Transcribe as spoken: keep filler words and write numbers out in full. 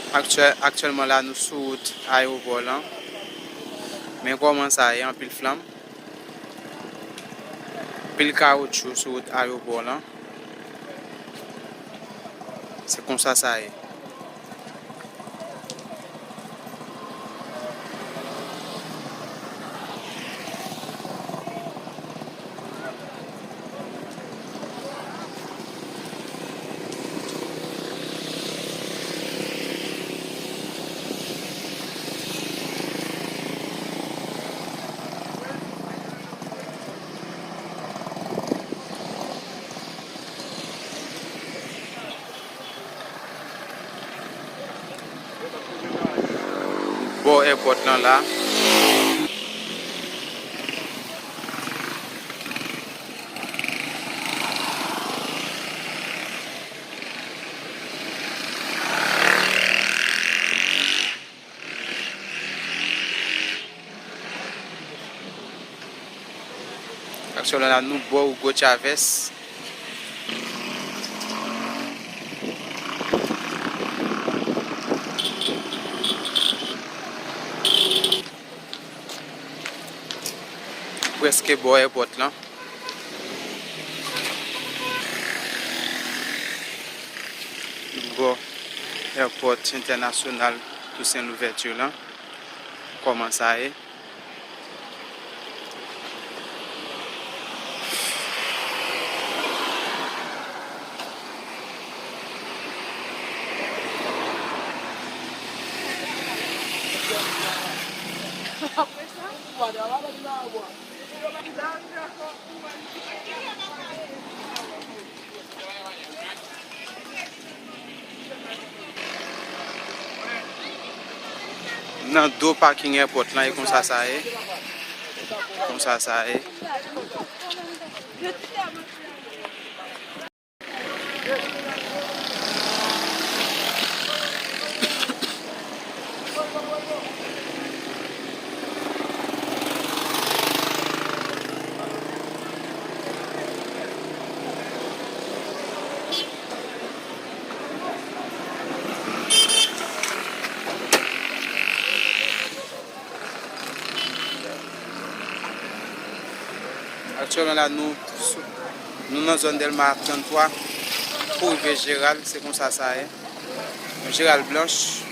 Aktyè-, aktyèlman la, nou sou wout ayewopò lan. Men kòman sa ye, anpil flanm. Pil kawotchou sou wout ayewopò lan. Se konsa sa ye. Bò èpòt lan la. Aktyèlman la, nou bò Hugo Chavez. Prèske bò èpòt lan. Bò èpòt entènasyonal Toussaint Louverture lan. Kòman sa ye? Nan do paking èpòt lan, e konsa sa ye. Konsa sa ye. Aktyèlman la, nou, nou nan zòn Dèlma trannntwa pou rive Jeral, se konsa sa ye. Jeral Blanch.